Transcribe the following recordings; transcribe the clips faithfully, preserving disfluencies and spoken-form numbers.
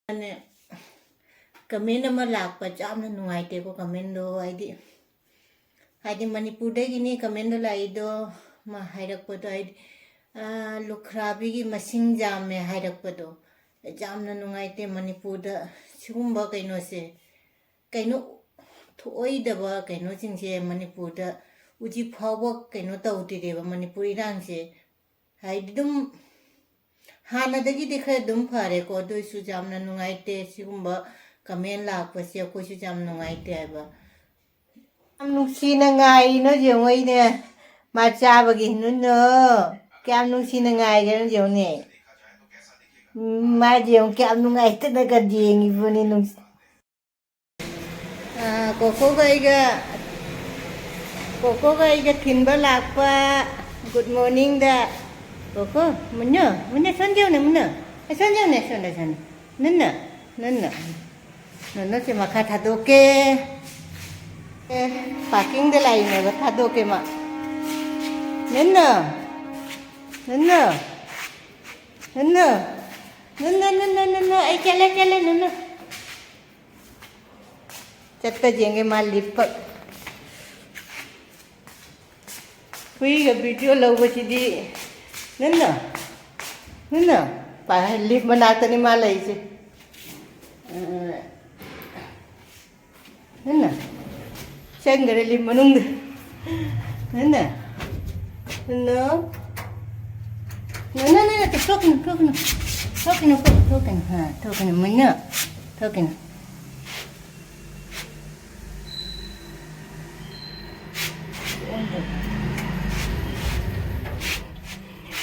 ꯑꯅꯦ, comment ꯑꯃ ꯂꯥꯛꯄ ꯌꯥꯝꯅ ꯅꯨꯡꯉꯥꯏꯇꯦꯀꯣ, commentꯗꯣ꯫ ꯍꯥꯏꯗꯤ, ꯍꯥꯏꯗꯤ ꯃꯅꯤꯄꯨꯔꯗꯒꯤꯅꯤ commentꯗꯣ ꯂꯥꯛꯏꯗꯣ, ꯃꯥ ꯍꯥꯏꯔꯛꯄꯗꯣ, ꯍꯥꯏꯗꯤ, ꯑꯥ, ꯂꯨꯈ꯭ꯔꯥꯕꯤꯒꯤ ꯃꯁꯤꯡ ꯌꯥꯝꯃꯦ ꯍꯥꯏꯔꯛꯄꯗꯣ꯫ ꯌꯥꯝꯅ ꯅꯨꯡꯉꯥꯏꯇꯦ꯫ ꯃꯅꯤꯄꯨꯔꯗ ꯁꯤꯒꯨꯝꯕ ꯀꯩꯅꯣꯁꯦ, ꯀꯩꯅꯣ, ꯊꯣꯛꯑꯣꯏꯗꯕ ꯀꯩꯅꯣꯁꯤꯡꯁꯦ ꯃꯅꯤꯄꯨꯔꯗ ꯍꯧꯖꯤꯛ ꯐꯥꯎꯕ ꯀꯩꯅꯣ ꯇꯧꯗ꯭ꯔꯤꯕ, ꯃꯅꯤꯄꯨꯔ ꯏꯔꯥꯡꯁꯦ꯫ ꯍꯥꯏꯗꯤ ꯑꯗꯨꯝ ꯍꯥꯟꯅꯗꯒꯤꯗꯤ ꯈꯔ ꯑꯗꯨꯝ ꯐꯔꯦꯀꯣ, ꯑꯗꯨ ꯑꯣꯏꯁꯨ ꯌꯥꯝꯅ ꯅꯨꯡꯉꯥꯏꯇꯦ꯫ ꯁꯤꯒꯨꯝꯕ comment ꯂꯥꯛꯄꯁꯦ ꯑꯩꯈꯣꯏꯁꯨ ꯌꯥꯝ ꯅꯨꯡꯉꯥꯏꯇꯦ ꯍꯥꯏꯕ꯫ ꯌꯥꯝ ꯅꯨꯡꯁꯤꯅ ꯉꯥꯏꯔꯤꯅꯣ ꯌꯦꯡꯉꯣ, ꯑꯩꯅ ꯃꯥ ꯆꯥꯕꯒꯤ꯫ ꯅꯨꯟꯅꯣ, ꯀꯌꯥꯝ ꯅꯨꯡꯁꯤꯅ ꯉꯥꯏꯔꯤꯅꯣ ꯌꯦꯡꯉꯨꯅꯦ꯫ ꯎꯝ, ꯃꯥꯗꯤ ꯌꯦꯡꯉꯨ, ꯀꯌꯥꯝ ꯅꯨꯡꯉꯥꯏꯇꯅꯒ ꯌꯦꯡꯉꯤꯕꯅꯤ, ꯅꯨꯡꯁꯤ-, ꯑꯥ, ꯀꯣꯀꯣꯒ ꯑꯩꯒ, ꯀꯣꯀꯣꯒ ꯑꯩꯒ ꯊꯤꯟꯕ ꯂꯥꯛꯄ꯫ Good morningꯗ꯫ ꯀꯣꯀꯣ, ꯃꯨꯟꯅꯨ, ꯃꯨꯟꯅꯨ, ꯁꯣꯟ ꯌꯦꯡꯉꯨꯅꯦ, ꯃꯨꯟꯅꯨ꯫ ꯑꯦ, ꯁꯣꯟ ꯌꯦꯡꯉꯨꯅꯦ, ꯁꯣꯟꯗ, ꯁꯣꯟꯗ꯫ ꯅꯨꯟꯅꯨ, ꯅꯨꯟꯅꯨ꯫ ꯅꯨꯟꯅꯨꯁꯦ ꯃꯈꯥ ꯊꯥꯗꯣꯛꯀꯦ꯫ ꯑꯦ, parkingꯗ ꯂꯥꯛꯏꯅꯦꯕ, ꯊꯥꯗꯣꯛꯀꯦ ꯃꯥ꯫ ꯅꯨꯟꯅꯨ, ꯅꯨꯟꯅꯨ, ꯅꯨꯟꯅꯨ, ꯅꯨꯟꯅꯨ, ꯅꯨꯟꯅꯨ, ꯅꯨꯟꯅꯨ, ꯑꯩ ꯆꯠꯂꯦ, ꯆꯠꯂꯦ, ꯅꯨꯟꯅꯨ꯫ ꯆꯠꯄ ꯌꯦꯡꯒꯦ ꯃꯥ ꯂꯤꯞꯄ꯫ ꯍꯨꯏꯒ video ꯂꯧꯕꯁꯤꯗꯤ꯫ ꯅꯨꯟꯅꯨ, ꯅꯨꯟꯅꯨ, ꯄꯥ-, ꯂꯤꯞ ꯃꯅꯥꯛꯇꯅꯤ ꯃꯥ ꯂꯩꯁꯦ꯫ ꯑ, ꯅꯨꯟꯅꯨ, ꯆꯪꯈ꯭ꯔꯦ ꯂꯤꯞ ꯃꯅꯨꯡꯗ꯫ ꯅꯨꯟꯅꯨ, ꯅꯨꯟꯅꯨ, ꯅꯨꯟꯅꯨ, ꯅꯨꯟꯅꯨ, ꯊꯣꯛꯀꯅꯨ, ꯊꯣꯛꯀꯅꯨ, ꯊꯣꯛꯀꯅꯨ, ꯊꯣꯛꯀꯅꯨ, ꯍꯥ, ꯊꯣꯛꯀꯅꯨ, ꯃꯨꯟꯅꯨ, ꯊꯣꯛꯀꯅꯨ꯫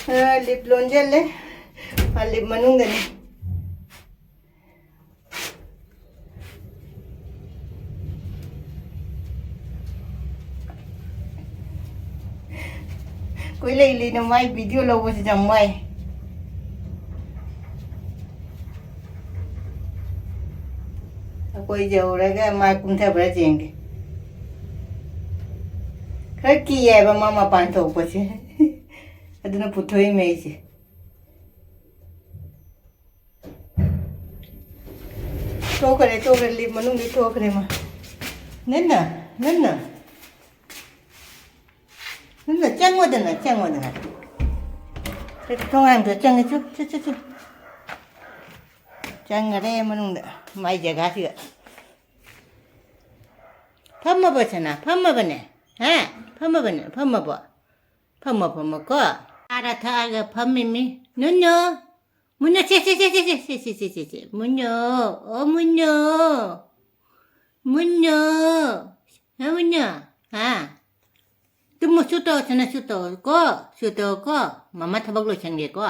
ꯑ, ꯂꯤꯞ ꯂꯣꯟꯁꯤꯜꯂꯦ꯫ ꯑ, ꯂꯤꯞ ꯃꯅꯨꯡꯗꯅꯤ꯫ ꯀꯣꯏ ꯂꯩ ꯂꯩꯅ ꯃꯥꯏ video ꯂꯧꯕꯁꯤ ꯌꯥꯝ ꯋꯥꯏ꯫ ꯑꯩꯈꯣꯏ ꯌꯧꯔꯒ ꯃꯥ ꯀꯨꯝꯊꯕ꯭ꯔꯥ ꯌꯦꯡꯒꯦ꯫ ꯈꯔ ꯀꯤꯌꯦꯕ ꯃꯥ ꯃꯄꯥꯟ ꯊꯣꯛꯄꯁꯦ꯫ ꯑꯗꯨꯅ ꯄꯨꯊꯣꯛꯏꯃꯦ ꯑꯩꯁꯦ꯫ ꯇꯣꯛꯈ꯭ꯔꯦ, ꯇꯣꯛꯈ꯭ꯔꯦ, ꯂꯤꯞ ꯃꯅꯨꯡꯗ ꯊꯣꯛꯈ꯭ꯔꯦ ꯃꯥ꯫ ꯅꯟꯅ, ꯅꯟꯅ, ꯅꯟꯅ, ꯆꯪꯉꯣꯗꯅ, ꯆꯪꯉꯣꯗꯅ꯫ ꯁꯤ ꯊꯣꯡꯒꯥꯟꯗ ꯆꯪꯉꯦ, ꯆꯨ, ꯆꯨ, ꯆꯨ, ꯆꯨ꯫ ꯆꯪꯈꯔꯦ ꯃꯅꯨꯡꯗ, ꯃꯥꯏ ꯖꯒꯥꯁꯤꯗ꯫ ꯐꯝꯃꯕ ꯁꯅꯥ? ꯐꯝꯃꯕꯅꯦ? ꯍꯥ? ꯐꯝꯃꯕꯅꯦ? ꯐꯝꯃꯕꯣ? ꯐꯝꯃꯣ, ꯐꯝꯃꯣꯀꯣ꯫ ꯆꯥꯔ ꯊꯛꯑꯒ ꯐꯝꯃꯤꯃꯤ꯫ ꯅꯨꯅꯨ! ꯃꯨꯅꯨ, ꯁꯦ, ꯁꯦ, ꯁꯦ, ꯁꯦ, ꯁꯦ, ꯁꯦ, ꯁꯦ, ꯁꯦ, ꯁꯦ, ꯁꯦ, ꯁꯦ, ꯁꯦ, ꯁꯦ, ꯁꯦ, ꯁꯦ, ꯃꯨꯅꯨ, ꯑꯣ ꯃꯨꯅꯨ, ꯃꯨꯅꯨ, ꯍꯥ ꯃꯨꯅꯨ, ꯍꯥ? ꯇꯨꯝꯃꯣ, ꯁꯨ ꯇꯧ, ꯁꯅꯥ, ꯁꯨ ꯇꯧ ꯀꯣ, ꯁꯨ ꯇꯧ ꯀꯣ꯫ ꯃꯃꯥ ꯊꯕꯛ ꯂꯣꯏꯁꯟꯒꯦꯀꯣ,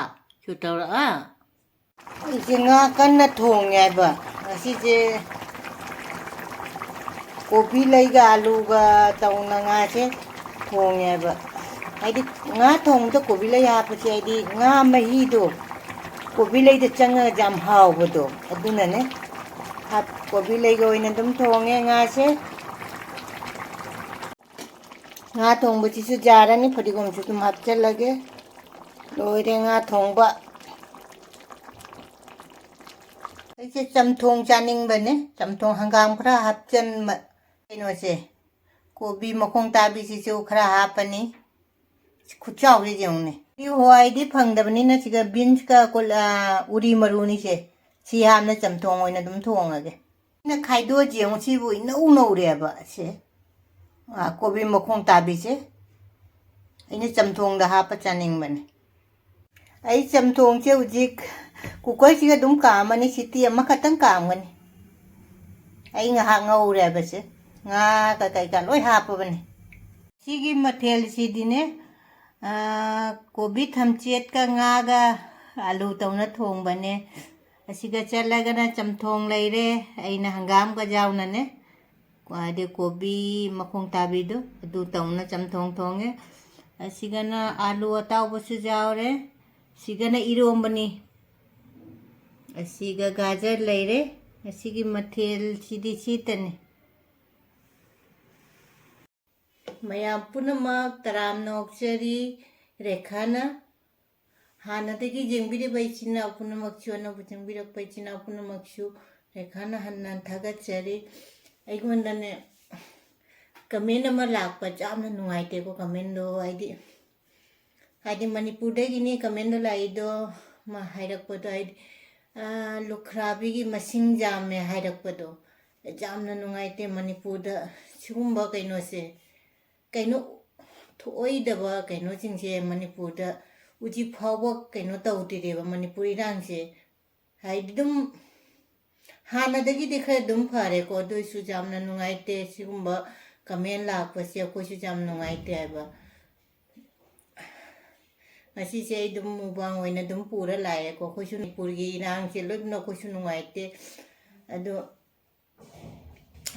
ꯁꯨ ꯇꯧꯔꯛꯑꯣ꯫ ꯑꯩꯁꯦ ꯉꯥ ꯀꯟꯅ ꯊꯣꯡꯉꯦ ꯍꯥꯏꯕ꯫ ꯉꯁꯤꯁꯦ ꯀꯣꯕꯤ ꯂꯩꯒ ꯑꯂꯨꯒ ꯇꯧꯅ ꯉꯥꯁꯦ ꯊꯣꯡꯉꯦꯕ꯫ ꯍꯥꯏꯗꯤ ꯉꯥ ꯊꯣꯡꯕꯗ ꯀꯣꯕꯤ ꯂꯩ ꯍꯥꯞꯄꯁꯦ, ꯍꯥꯏꯗꯤ ꯉꯥ ꯃꯍꯤꯗꯣ ꯀꯣꯕꯤ ꯂꯩꯗ ꯆꯪꯉꯒ ꯌꯥꯝ ꯍꯥꯎꯕꯗꯣ, ꯑꯗꯨꯅꯅꯦ꯫ ꯍꯥꯞ-, ꯀꯣꯕꯤ ꯂꯩꯒ ꯑꯣꯏꯅ ꯑꯗꯨꯝ ꯊꯣꯡꯉꯦ ꯉꯥꯁꯦ꯫ ꯉꯥ ꯊꯣꯡꯕꯁꯤꯁꯨ ꯌꯥꯔꯅꯤ, ꯐꯗꯤꯒꯣꯝꯁꯨ ꯑꯗꯨꯝ ꯍꯥꯞꯆꯜꯂꯒꯦ꯫ ꯂꯣꯏꯔꯦ ꯉꯥ ꯊꯣꯡꯕ꯫ ꯑꯩꯁꯦ ꯆꯝꯊꯣꯡ ꯆꯥꯅꯤꯡꯕꯅꯦ꯫ ꯆꯝꯊꯣꯡ ꯍꯪꯒꯥꯝ ꯈꯔ ꯍꯥꯞꯆꯟꯕ, ꯀꯩꯅꯣꯁꯦ, ꯀꯣꯕꯤ ꯃꯈꯣꯡ ꯇꯥꯕꯤꯁꯤꯁꯨ ꯈꯔ ꯍꯥꯞꯄꯅꯤ꯫ ꯈꯨꯠꯆꯥꯎꯁꯦ ꯌꯦꯡꯉꯨꯅꯦ꯫ ꯁꯤ ꯍꯋꯥꯏꯗꯤ ꯐꯪꯗꯕꯅꯤꯅ ꯁꯤꯒ ꯕꯤꯟꯁꯀ ꯀꯣꯜ-, ꯑ, ꯎꯔꯤ ꯃꯔꯨꯅꯤꯁꯦ꯫ ꯁꯤ ꯍꯥꯞꯅ ꯆꯝꯊꯣꯡ ꯑꯣꯏꯅ ꯑꯗꯨꯝ ꯊꯣꯡꯉꯒꯦ꯫ ꯑꯩꯅ ꯈꯥꯏꯗꯣꯛꯑ ꯌꯦꯡꯉꯨ, ꯁꯤꯕꯨ ꯏꯅꯧ ꯅꯧꯔꯦꯕ ꯁꯦ꯫ ꯑ, ꯀꯣꯕꯤ ꯃꯈꯣꯡ ꯇꯥꯕꯤꯁꯦ꯫ ꯑꯩꯅ ꯆꯝꯊꯣꯡꯗ ꯍꯥꯞꯄ ꯆꯥꯅꯤꯡꯕꯅꯦ꯫ ꯑꯩ ꯆꯝꯊꯣꯡꯁꯦ ꯍꯧꯖꯤꯛ ꯀꯨꯀꯔꯁꯤꯒ ꯑꯗꯨꯝ ꯀꯥꯝꯃꯅꯤ, ꯁꯤꯇꯤ ꯑꯃꯈꯛꯇꯪ ꯀꯥꯝꯒꯅꯤ꯫ ꯑꯩ ꯉꯥꯏꯍꯥꯛ ꯉꯧꯔꯦꯕꯁꯦ, ꯉꯥꯒ ꯀꯩꯀꯥ ꯂꯣꯏ ꯍꯥꯞꯄꯕꯅꯦ꯫ ꯁꯤꯒꯤ ꯃꯊꯦꯜꯁꯤꯗꯤꯅꯦ, ꯑꯥ, ꯀꯣꯕꯤ ꯊꯝꯆꯦꯠꯀ ꯉꯥꯒ ꯑꯂꯨ ꯇꯧꯅ ꯊꯣꯡꯕꯅꯦ꯫ ꯑꯁꯤꯒ ꯆꯠꯂꯒꯅ ꯆꯝꯊꯣꯡ ꯂꯩꯔꯦ, ꯑꯩꯅ ꯍꯪꯒꯥꯝꯒ ꯌꯥꯎꯅꯅꯦ꯫ ꯍꯥꯏꯗꯤ ꯀꯣꯕꯤ ꯃꯈꯣꯡ ꯇꯥꯕꯤꯗꯣ ꯑꯗꯨ ꯇꯧꯅ ꯆꯝꯊꯣꯡ ꯊꯣꯡꯉꯦ꯫ ꯑꯁꯤꯒꯅ ꯑꯥꯂꯨ ꯑꯇꯥꯎꯕꯁꯨ ꯌꯥꯎꯔꯦ꯫ ꯁꯤꯒꯅ ꯏꯔꯣꯝꯕꯅꯤ꯫ ꯑꯁꯤꯒ ꯒꯥꯖꯔ ꯂꯩꯔꯦ꯫ ꯉꯁꯤꯒꯤ ꯃꯊꯦꯜꯁꯤꯗꯤ ꯁꯤꯇꯅꯤ꯫ ꯃꯌꯥꯝ ꯄꯨꯝꯅꯃꯛ ꯇꯔꯥꯝꯅ ꯑꯣꯛꯆꯔꯤ꯫ ꯔꯦꯈꯥꯅ ꯍꯥꯟꯅꯗꯒꯤ ꯌꯦꯡꯕꯤꯔꯤꯕ ꯏꯆꯤꯟ ꯏꯅꯥꯎ ꯄꯨꯝꯅꯃꯛꯁꯨ, ꯑꯅꯧꯕ ꯆꯪꯕꯤꯔꯛꯄ ꯏꯆꯤꯟ ꯏꯅꯥꯎ ꯄꯨꯝꯅꯃꯛꯁꯨ ꯔꯦꯈꯥꯅ ꯍꯟꯅ ꯊꯥꯒꯠꯆꯔꯤ꯫ ꯑꯩꯉꯣꯟꯗꯅꯦ, comment ꯑꯃ ꯂꯥꯛꯄ ꯌꯥꯝꯅ ꯅꯨꯡꯉꯥꯏꯇꯦꯀꯣ꯫ Commentꯗꯣ ꯍꯥꯏꯗꯤ, ꯍꯥꯏꯗꯤ ꯃꯅꯤꯄꯨꯔꯗꯒꯤꯅꯤ commentꯗꯣ ꯂꯥꯛꯏꯗꯣ꯫ ꯃꯥ ꯍꯥꯏꯔꯛꯄꯗꯣ ꯍꯥꯏꯗꯤ, "ꯑꯥ, ꯂꯨꯈ꯭ꯔꯥꯕꯤꯒꯤ ꯃꯁꯤꯡ ꯌꯥꯝꯃꯦ" ꯍꯥꯏꯔꯛꯄꯗꯣ ꯌꯥꯝꯅ ꯅꯨꯡꯉꯥꯏꯇꯦ꯫ ꯃꯅꯤꯄꯨꯔꯗ ꯁꯤꯒꯨꯝꯕ ꯀꯩꯅꯣꯁꯦ, ꯀꯩꯅꯣ ꯊꯣꯛꯑꯣꯏꯗꯕ ꯀꯩꯅꯣꯁꯤꯡꯁꯦ ꯃꯅꯤꯄꯨꯔꯗ ꯍꯧꯖꯤꯛ ꯐꯥꯎꯕ ꯀꯩꯅꯣ ꯇꯧꯗ꯭ꯔꯤꯕ ꯃꯅꯤꯄꯨꯔ ꯏꯔꯥꯡꯁꯦ꯫ ꯍꯥꯏꯗꯤ ꯑꯗꯨꯝ ꯍꯥꯟꯅꯗꯒꯤꯗꯤ ꯈꯔ ꯑꯗꯨꯝ ꯐꯔꯦꯀꯣ, ꯑꯗꯨ ꯑꯣꯏꯁꯨ ꯌꯥꯝꯅ ꯅꯨꯡꯉꯥꯏꯇꯦ꯫ ꯁꯤꯒꯨꯝꯕ comment ꯂꯥꯛꯄꯁꯦ ꯑꯩꯈꯣꯏꯁꯨ ꯌꯥꯝ ꯅꯨꯡꯉꯥꯏꯇꯦ ꯍꯥꯏꯕ꯫ ꯉꯁꯤꯁꯦ ꯑꯩ ꯑꯗꯨꯝ ꯃꯨꯛꯕꯥꯡ ꯑꯣꯏꯅ ꯑꯗꯨꯝ ꯄꯨꯔ ꯂꯥꯛꯑꯦꯀꯣ꯫ ꯑꯩꯈꯣꯏꯁꯨ ꯃꯅꯤꯄꯨꯔꯒꯤ ꯏꯔꯥꯡꯁꯦ ꯂꯣꯏꯅ ꯑꯩꯈꯣꯏꯁꯨ ꯅꯨꯡꯉꯥꯏꯇꯦ꯫ ꯑꯗꯣ,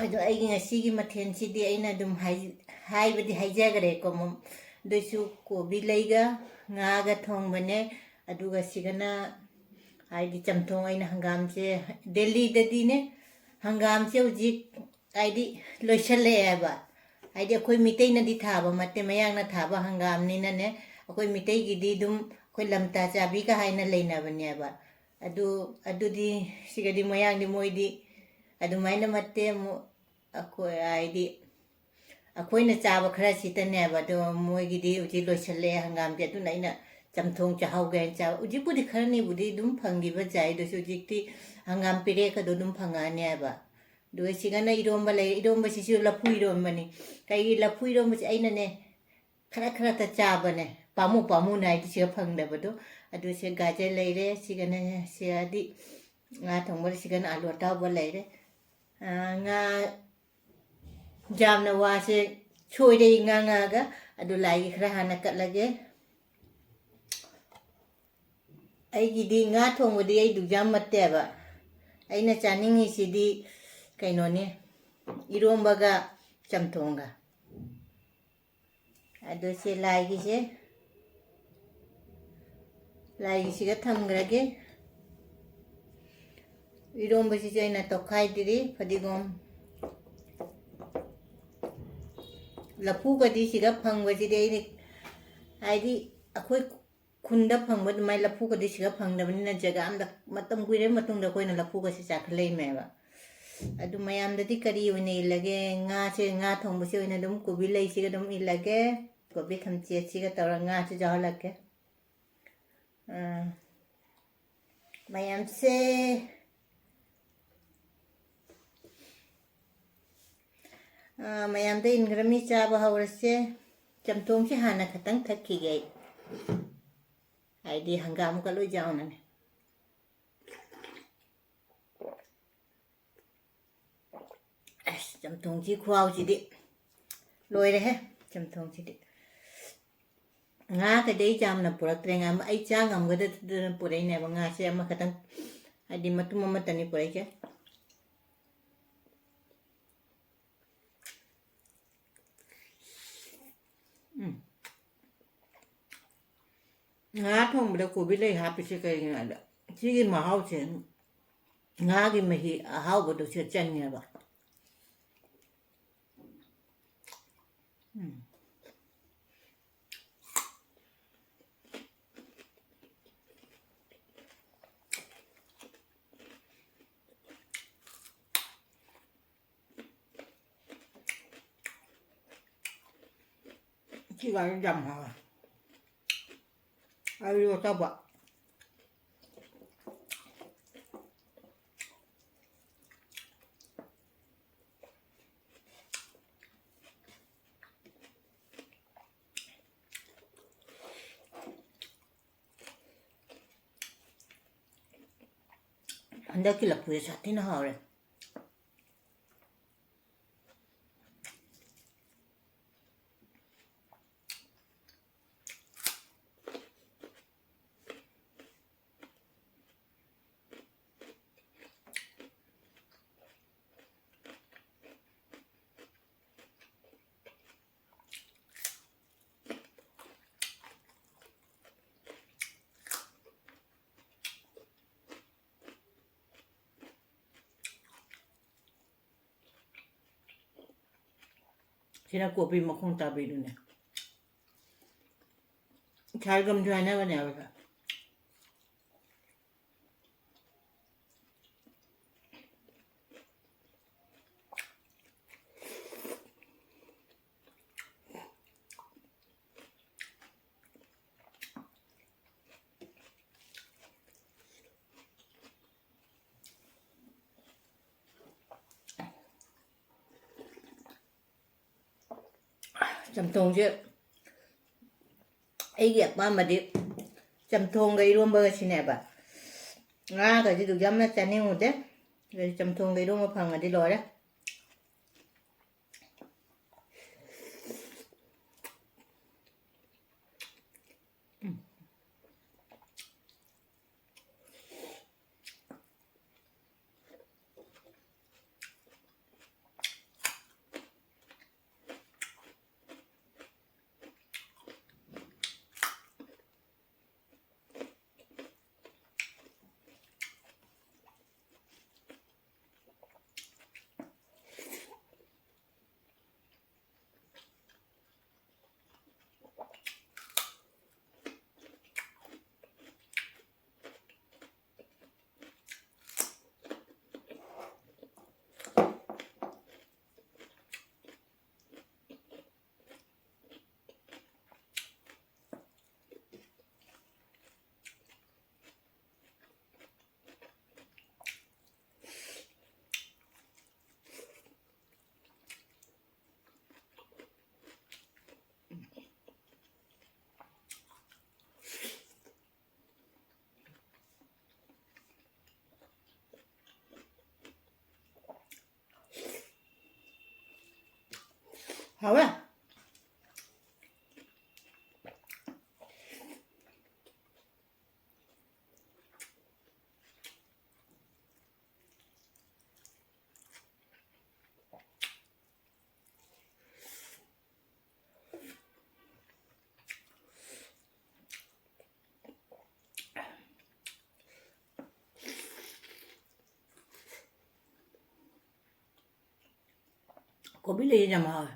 ꯑꯗꯣ ꯑꯩꯒꯤ ꯉꯁꯤꯒꯤ ꯃꯊꯦꯜꯁꯤꯗꯤ ꯑꯩꯅ ꯑꯗꯨꯝ ꯍꯥꯏ-, ꯍꯥꯏꯕꯗꯤ ꯍꯥꯏꯖꯈ꯭ꯔꯦꯀꯣ꯫ ꯃ-, ꯑꯗꯨꯏꯁꯨ ꯀꯣꯕꯤ ꯂꯩꯒ ꯉꯥꯒ ꯊꯣꯡꯕꯅꯦ꯫ ꯑꯗꯨꯒ ꯁꯤꯒꯅ ꯍꯥꯏꯗꯤ ꯆꯝꯊꯣꯡ ꯑꯣꯏꯅ ꯍꯪꯒꯥꯝꯁꯦ, ꯗꯦꯜꯂꯤꯗꯗꯤꯅꯦ ꯍꯪꯒꯥꯝꯁꯦ ꯍꯧꯖꯤꯛ ꯍꯥꯏꯗꯤ ꯂꯣꯏꯁꯜꯂꯛꯑꯦꯕ꯫ ꯍꯥꯏꯗꯤ ꯑꯩꯈꯣꯏ ꯃꯤꯇꯩꯅꯗꯤ ꯊꯥꯕ ꯅꯠꯇꯦ, ꯃꯌꯥꯡꯅ ꯊꯥꯕ ꯍꯪꯒꯥꯝꯅꯤꯅꯅꯦ꯫ ꯑꯩꯈꯣꯏ ꯃꯤꯇꯩꯒꯤꯗꯤ ꯑꯗꯨꯝ ꯑꯩꯈꯣꯏ ꯂꯝꯇꯥ ꯆꯥꯕꯤꯒ ꯍꯥꯏꯅ ꯂꯩꯅꯕꯅꯦꯕ꯫ ꯑꯗꯨ, ꯑꯗꯨꯗꯤ ꯁꯤꯒꯗꯤ ꯃꯌꯥꯡꯗꯤ ꯃꯣꯏꯗꯤ ꯑꯗꯨꯃꯥꯏꯅ ꯅꯠꯇꯦ꯫ ꯑꯃꯨꯛ ꯑꯩꯈꯣꯏ ꯍꯥꯏꯗꯤ ꯑꯩꯈꯣꯏꯅ ꯆꯥꯕ ꯈꯔ ꯁꯤꯇꯅꯦꯕ꯫ ꯑꯗꯣ ꯃꯣꯏꯒꯤꯗꯤ ꯍꯧꯖꯤꯛ ꯂꯣꯏꯁꯜꯂꯛꯑꯦ ꯍꯪꯒꯥꯝꯁꯦ, ꯑꯗꯨꯅ ꯑꯩꯅ ꯆꯝꯊꯣꯡ ꯆꯥꯍꯧꯒꯦ ꯍꯥꯏꯅ ꯆꯥꯕ꯫ ꯍꯧꯖꯤꯛꯄꯨꯗꯤ ꯈꯔꯅꯤꯕꯨꯗꯤ ꯑꯗꯨꯝ ꯐꯪꯈꯤꯕ ꯌꯥꯏ, ꯑꯗꯨꯁꯨ ꯍꯧꯖꯤꯛꯇꯤ ꯍꯪꯒꯥꯝ ꯄꯦꯔꯦꯛꯀꯗꯣ ꯑꯗꯨꯝ ꯐꯪꯉꯛꯑꯅꯦꯕ꯫ ꯑꯗꯨꯒ ꯁꯤꯒꯅ ꯏꯔꯣꯝꯕ ꯂꯩ꯫ ꯏꯔꯣꯝꯕꯁꯤꯁꯨ ꯂꯐꯨ ꯏꯔꯣꯝꯕꯅꯤ꯫ ꯀꯩꯒꯤ ꯂꯐꯨ ꯏꯔꯣꯝꯕꯁꯦ ꯑꯩꯅꯅꯦ ꯈꯔ ꯈꯔꯇ ꯆꯥꯕꯅꯦ, ꯄꯥꯝꯃꯨ ꯄꯥꯝꯃꯨꯅ ꯍꯥꯏꯗꯤ ꯁꯤꯒ ꯐꯪꯗꯕꯗꯣ꯫ ꯑꯗꯨ ꯁꯤ ꯒꯥꯖꯔ ꯂꯩꯔꯦ, ꯁꯤꯒꯅ ꯁꯤꯗꯤ ꯉꯥ ꯊꯣꯡꯕ, ꯁꯤꯒꯅ ꯑꯥꯂꯨ ꯑꯇꯥꯎꯕ ꯂꯩꯔꯦ꯫ ꯑꯥ, ꯉꯥ ꯌꯥꯝꯅ ꯋꯥꯁꯦ ꯁꯣꯏꯔꯦ ꯑꯩ ꯉꯥꯡꯉꯛꯑꯒ꯫ ꯑꯗꯨ ꯂꯥꯏꯒꯤ ꯈꯔ ꯍꯥꯟꯅ ꯀꯠꯂꯒꯦ꯫ ꯑꯩꯒꯤꯗꯤ ꯉꯥ ꯊꯣꯡꯕꯗꯤ ꯑꯩ ꯗꯨꯛ ꯌꯥꯝ ꯃꯠꯇꯦꯕ꯫ ꯑꯩꯅ ꯆꯥꯅꯤꯡꯉꯤꯁꯤꯗꯤ ꯀꯩꯅꯣꯅꯤ, ꯏꯔꯣꯝꯕꯒ ꯆꯝꯊꯣꯡꯒ꯫ ꯑꯗꯨ ꯁꯤ ꯂꯥꯏꯒꯤꯁꯦ, ꯂꯥꯏꯒꯤꯁꯤꯒ ꯊꯝꯈ꯭ꯔꯒꯦ꯫ ꯏꯔꯣꯝꯕꯁꯤꯁꯨ ꯑꯩꯅ ꯇꯧꯈꯥꯏꯗ꯭ꯔꯤ, ꯐꯗꯤꯒꯣꯝ꯫ ꯂꯐꯨꯒꯗꯤ ꯁꯤꯗ ꯐꯪꯕꯁꯤꯗꯤ ꯑꯩꯗꯤ, ꯍꯥꯏꯗꯤ ꯑꯩꯈꯣꯏ ꯈꯨꯟꯗ ꯐꯪꯕ ꯑꯗꯨꯃꯥꯏꯅ ꯂꯐꯨꯒꯗꯤ ꯁꯤꯗ ꯐꯪꯗꯕꯅꯤꯅ, ꯖꯒꯥ ꯑꯝꯗ ꯃꯇꯝ ꯀꯨꯏꯔꯕ ꯃꯇꯨꯡꯗ ꯑꯩꯈꯣꯏꯅ ꯂꯐꯨꯒꯁꯦ ꯆꯥꯈꯠꯂꯛꯏꯃꯦꯕ꯫ ꯑꯗꯨ ꯃꯌꯥꯝꯗꯗꯤ ꯀꯔꯤ ꯑꯣꯏꯅ ꯏꯜꯂꯒꯦ? ꯉꯥꯁꯦ, ꯉꯥ ꯊꯣꯡꯕꯁꯦ ꯑꯣꯏꯅ ꯑꯗꯨꯝ ꯀꯣꯕꯤ ꯂꯩꯁꯤꯒ ꯑꯗꯨꯝ ꯏꯜꯂꯒꯦ꯫ ꯀꯣꯕꯤ ꯊꯝꯆꯦꯠꯁꯤꯒ ꯇꯧꯔꯒ ꯉꯥꯁꯨ ꯌꯥꯎꯍꯜꯂꯛꯀꯦ꯫ ꯑꯥ, ꯃꯌꯥꯝꯁꯦ, ꯑꯥ, ꯃꯌꯥꯝꯗ ꯏꯟꯈ꯭ꯔꯃꯤ, ꯆꯥꯕ ꯍꯧꯔꯁꯦ꯫ ꯆꯝꯊꯣꯡꯁꯦ ꯍꯥꯟꯅ ꯈꯇꯪ ꯊꯛꯈꯤꯒꯦ ꯑꯩ꯫ ꯍꯥꯏꯗꯤ ꯍꯪꯒꯥꯝꯒ ꯂꯣꯏ ꯌꯥꯎꯅꯅꯦ꯫ ꯑꯁ, ꯆꯝꯊꯣꯡꯁꯤ ꯈꯨꯍꯥꯎꯁꯤꯗꯤ ꯂꯣꯏꯔꯦꯍꯦ, ꯆꯝꯊꯣꯡꯁꯤꯗꯤ꯫ ꯉꯥ ꯀꯩꯗꯩ ꯌꯥꯝꯅ ꯄꯨꯔꯛꯇ꯭ꯔꯦ, ꯉꯥ ꯑꯩ ꯆꯥ ꯉꯝꯒꯗꯗꯅ ꯄꯨꯔꯛꯏꯅꯦꯕ, ꯉꯥꯁꯦ ꯑꯃꯈꯛꯇꯪ, ꯍꯥꯏꯗꯤ ꯃꯇꯨꯝ ꯑꯃꯠꯇꯅꯤ ꯄꯨꯔꯛꯏꯁꯦ꯫ ꯎꯝ꯫ ꯉꯥ ꯊꯣꯡꯕꯗ ꯀꯣꯕꯤ ꯂꯩ ꯍꯥꯞꯄꯤꯁꯦ ꯀꯩꯒꯤꯅꯣ ꯍꯥꯏꯗ, ꯁꯤꯒꯤ ꯃꯍꯥꯎꯁꯦ ꯉꯥꯒꯤ ꯃꯍꯤ ꯑꯍꯥꯎꯕꯗꯣ ꯁꯤꯗ ꯆꯪꯉꯦꯕ꯫ ꯎꯝ꯫ ꯁꯤꯒ ꯌꯥꯝ ꯍꯥꯎꯋꯦ꯫ ꯑꯂꯨ ꯑꯇꯥꯎꯕ꯫ ꯍꯟꯗꯛꯀꯤ ꯂꯐꯨꯁꯦ ꯁꯥꯊꯤꯅ ꯍꯥꯎꯔꯦ꯫ ꯁꯤꯅ ꯀꯣꯕꯤ ꯃꯈꯣꯡ ꯇꯥꯕꯤꯗꯨꯅꯦ꯫ ꯁꯥꯏꯒꯝꯁꯨ ꯍꯥꯏꯅꯕꯅꯦꯕ꯫ ꯆꯝꯊꯣꯡꯁꯦ ꯑꯩꯒꯤ ꯑꯄꯥꯝꯕꯗꯤ ꯆꯝꯊꯣꯡꯒ ꯏꯔꯣꯝꯕꯒ ꯁꯤꯅꯦꯕ꯫ ꯉꯥꯒꯁꯤꯗꯨ ꯌꯥꯝꯅ ꯆꯥꯅꯤꯡꯉꯨꯗꯦ꯫ ꯑꯗꯩ ꯆꯝꯊꯣꯡꯒ ꯏꯔꯣꯝꯕ ꯐꯪꯉꯗꯤ ꯂꯣꯏꯔꯦ꯫ ꯍꯥꯎꯋꯦ꯫ ꯀꯣꯕꯤ ꯂꯩꯁꯦ ꯌꯥꯝ ꯍꯥꯎꯋꯦ꯫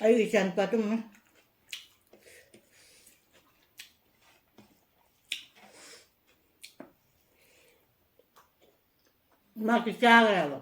ꯑꯩ ꯏꯆꯥꯅꯨꯄꯥ ꯇꯨꯝꯃꯤ꯫ ꯃꯥꯗꯤ ꯆꯥꯈ꯭ꯔꯦꯕ꯫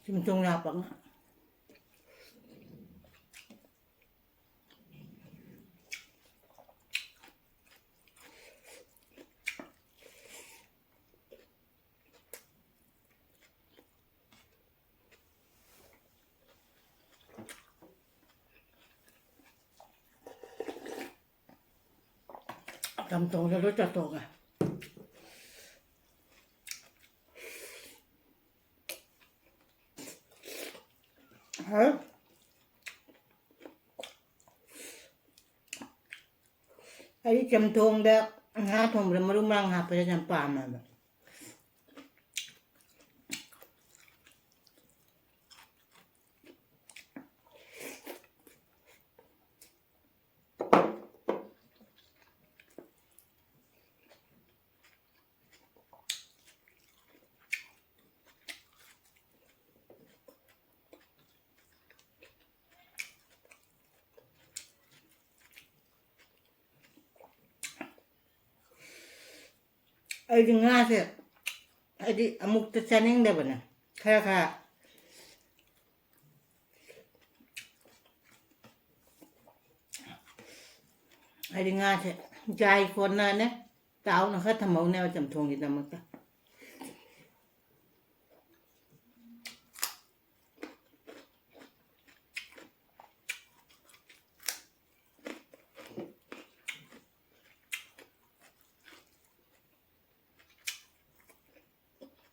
ꯆꯨꯝꯊꯣꯡ ꯂꯥꯛꯄ ꯉꯥ꯫ ꯆꯝꯊꯣꯡꯁꯦ ꯂꯣꯏ ꯆꯥꯊꯣꯛꯑꯒ꯫ ꯍꯥ? ꯑꯩ ꯆꯝꯊꯣꯡꯗ ꯉꯥ ꯊꯣꯡꯕꯗ ꯃꯔꯨ ꯃꯔꯥꯡ ꯍꯥꯞꯄꯁꯦ ꯌꯥꯝ ꯄꯥꯝꯃꯦꯕ꯫ ꯑꯩꯗꯤ ꯉꯥꯁꯦ ꯍꯥꯏꯗꯤ ꯑꯃꯨꯛꯇ ꯆꯥꯅꯤꯡꯗꯕꯅꯦ꯫ ꯈꯔ ꯈꯔ ꯍꯥꯏꯗꯤ ꯉꯥꯁꯦ ꯌꯥꯏ ꯈꯣꯠꯅꯅꯦ ꯇꯥꯎꯅ ꯈꯔ ꯊꯝꯍꯧꯅꯦꯕ ꯆꯝꯊꯣꯡꯒꯤꯗꯃꯛꯇ꯫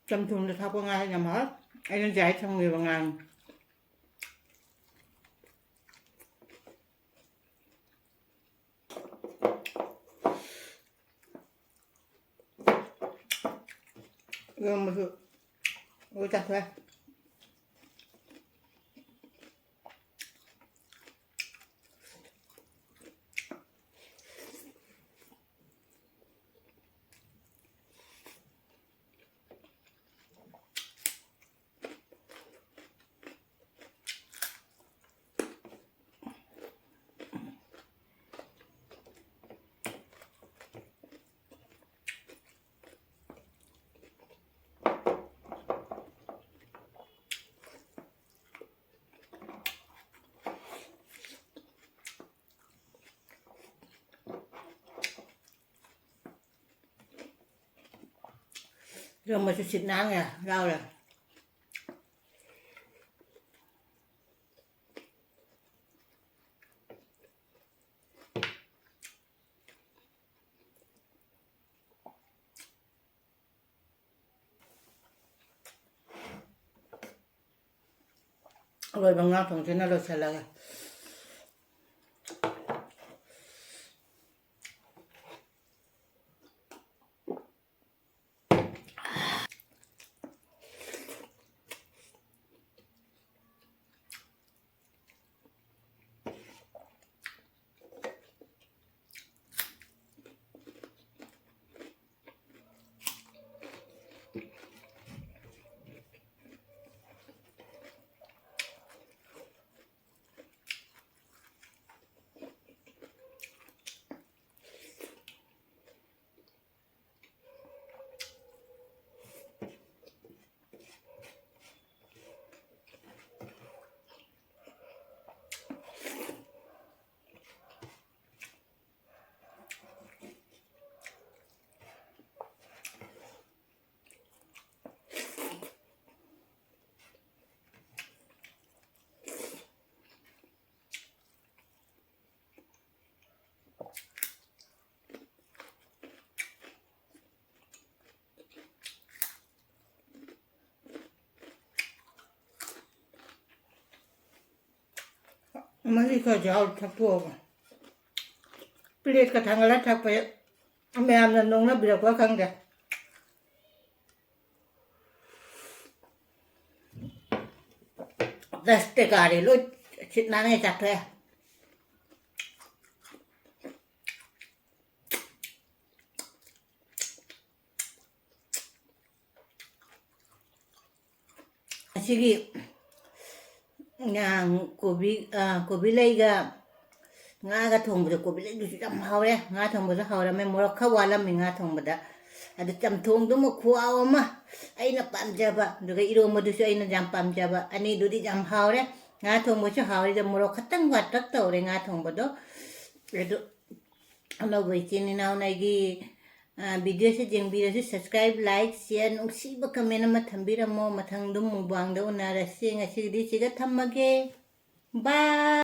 ꯆꯝꯊꯣꯡꯗ ꯊꯥꯛꯄ ꯉꯥ ꯌꯥꯝ ꯍꯥꯎ꯫ ꯑꯩꯅ ꯌꯥꯏ ꯊꯝꯈꯤꯕ ꯉꯥꯅꯤ꯫ ꯏꯔꯣꯝꯕꯁꯨ ꯂꯣꯏ ꯆꯥꯊꯣꯛꯑꯦ꯫ ꯏꯔꯣꯝꯕꯁꯨ ꯁꯤꯠ ꯅꯥꯟꯅ ꯌꯥꯎꯔꯦ꯫ ꯑꯔꯣꯏꯕ ꯉꯥ ꯊꯣꯡꯁꯤꯅ ꯂꯣꯏꯁꯤꯜꯂꯒꯦ꯫ ꯃꯍꯤ ꯈꯔ ꯌꯥꯎꯔ ꯊꯛꯇꯣꯛꯑꯒ꯫ ꯄ꯭ꯂꯦꯠꯀ ꯊꯥꯡꯒꯠꯂ ꯊꯛꯄ ꯃꯌꯥꯝꯅ ꯅꯣꯛꯅꯕꯤꯔꯛꯄ ꯈꯪꯗꯦ꯫ ꯗꯁ ꯇꯦꯀꯥꯗꯤ ꯂꯣꯏ ꯁꯤꯠ ꯅꯥꯟꯅ ꯆꯥꯊꯣꯛꯑꯦ꯫ ꯑꯁꯤꯒꯤ, ꯑ, ꯀꯣꯕꯤ, ꯑ, ꯀꯣꯕꯤ ꯂꯩꯒ ꯉꯥꯒ ꯊꯣꯡꯕꯗ ꯀꯣꯕꯤ ꯂꯩꯗꯨꯁꯨ ꯌꯥꯝ ꯍꯥꯎꯔꯦ꯫ ꯉꯥ ꯊꯣꯡꯕꯁꯨ ꯍꯥꯎꯔꯝꯃꯦ꯫ ꯃꯣꯔꯣꯛ ꯈꯔ ꯋꯥꯠꯂꯝꯃꯤ ꯉꯥ ꯊꯣꯡꯕꯗ꯫ ꯑꯗꯨ ꯆꯝꯊꯣꯡꯗꯨꯃ ꯈꯨꯍꯥꯎ ꯑꯃ꯫ ꯑꯩꯅ ꯄꯥꯝꯖꯕ, ꯑꯗꯨꯒ ꯏꯔꯣꯝꯕꯗꯨꯁꯨ ꯑꯩꯅ ꯌꯥꯝ ꯄꯥꯝꯖꯕ꯫ ꯑꯅꯤꯗꯨꯗꯤ ꯌꯥꯝ ꯍꯥꯎꯔꯦ꯫ ꯉꯥ ꯊꯣꯡꯕꯁꯨ ꯍꯥꯎꯔꯤꯗ, ꯃꯣꯔꯣꯛ ꯈꯛꯇꯪ ꯋꯥꯠꯇꯛ ꯇꯧꯔꯦ ꯉꯥ ꯊꯣꯡꯕꯗꯣ꯫ ꯑꯗꯨ ꯑꯅꯧꯕ ꯏꯆꯤꯟ ꯏꯅꯥꯎꯅ ꯑꯩꯒꯤ, ꯑ, videoꯁꯦ ꯌꯦꯡꯕꯤꯔꯁꯨ subscribe, like, share, ꯅꯨꯡꯁꯤꯕ comment ꯑꯃ ꯊꯝꯕꯤꯔꯝꯃꯣ꯫ ꯃꯊꯪꯗ mukbangꯗ ꯎꯅꯔꯁꯤ꯫ ꯉꯁꯤꯒꯤꯗꯤ ꯁꯤꯒ ꯊꯝꯃꯒꯦ꯫ Bye꯫